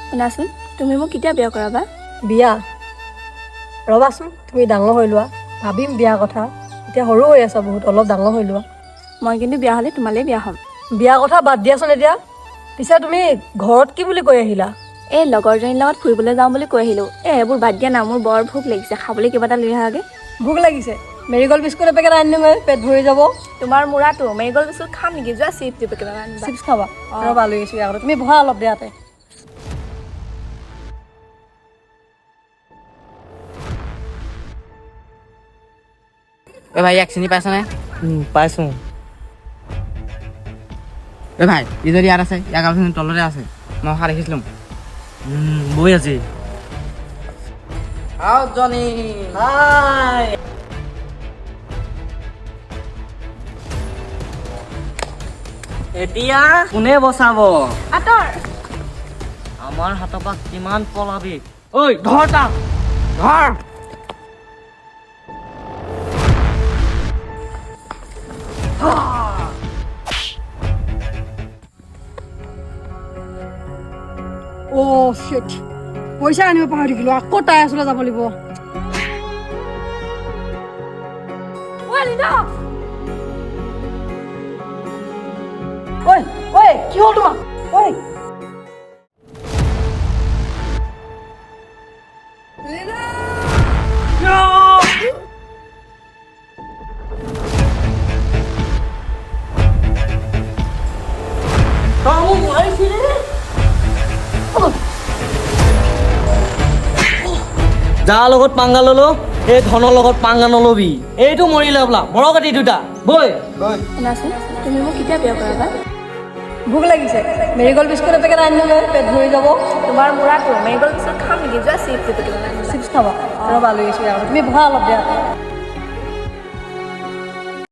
শুনাচোন, তুমি মোক কেতিয়া বিয়া কৰাবা? বিয়া? ৰ'বাচোন, তুমি ডাঙৰ হৈ লোৱা, ভাবিম বিয়া কথা। এতিয়া সৰু হৈ আছা বহুত, অলপ ডাঙৰ হৈ লোৱা। মই কিন্তু বিয়া হ'লে তোমালেই বিয়া হ'ম। বিয়া কথা বাদ দিয়াচোন এতিয়া। পিছে তুমি ঘৰত কি বুলি কৈ আহিলা? এই লগৰজনীৰ লগত ফুৰিবলৈ যাওঁ বুলি কৈ আহিলোঁ। এই এইবোৰ বাদ দিয়া না, মোৰ বৰ ভোক লাগিছে, খাবলৈ কিবা এটা লৈ আহাগে। ভোক লাগিছে? মেৰিগ'ল্ড বিস্কুট এপেকেট আনি দিম, পেট ভৰি যাব। তোমাৰ মূৰাটো, মেৰিগ'ল্ড বিস্কুট খাম নেকি? যোৱা, চিপছ দুপেকেট আনিবা। চিপছ খাবা? ৰ'বা, লৈ আহিছোঁ আগতে। তুমি বহা অলপ দেয়াতে। ঐ ভাই, ইয়াক চিনি পাইছনে? পাইছোঁ। ঐ ভাই, ই যদি ইয়াত আছে, ইয়াৰ গাৰ্লফ্ৰেণ্ড তলতে আছে, মই অহা দেখিছিলোঁ। বহি আছে। জনী। হাই। এতিয়া কোনে বচাব? আঁতৰ। আমাৰ হাতৰ পৰা কিমান পলাবি? ঐ ধৰ তাক, ধৰ। অ' শ্বিট, পইচা আনিব পাহৰি থাকিলোঁ। আকৌ তাই ওচৰলৈ যাব লাগিব। ঐ ঐ, কি হ'ল তোমাৰ? ঐ। তই মোক মাৰিছিলি? যাৰ লগত পাংগা ললো, এই ধনৰ লগত পাংগা নলবি। এইটো মৰিলে বোলা মৰক এটি দুটা বৈ। শুনাচোন, তুমি মোক কেতিয়া বিয়া কৰাবা? ভোক লাগিছে? মেৰিগ'ল্ড বিস্কুট এপেকেট আনি দিম, পেট ভৰি যাব। তোমাৰ মূৰাটো, মেৰিগ'ল্ড বিস্কুট খাম নেকি? যোৱা, চিপছ দুপেকেট আনিবা। চিপছ খাবা? ৰ'বা, লৈ আহিছোঁ আগতে। তুমি বহা অলপ দেয়াতে।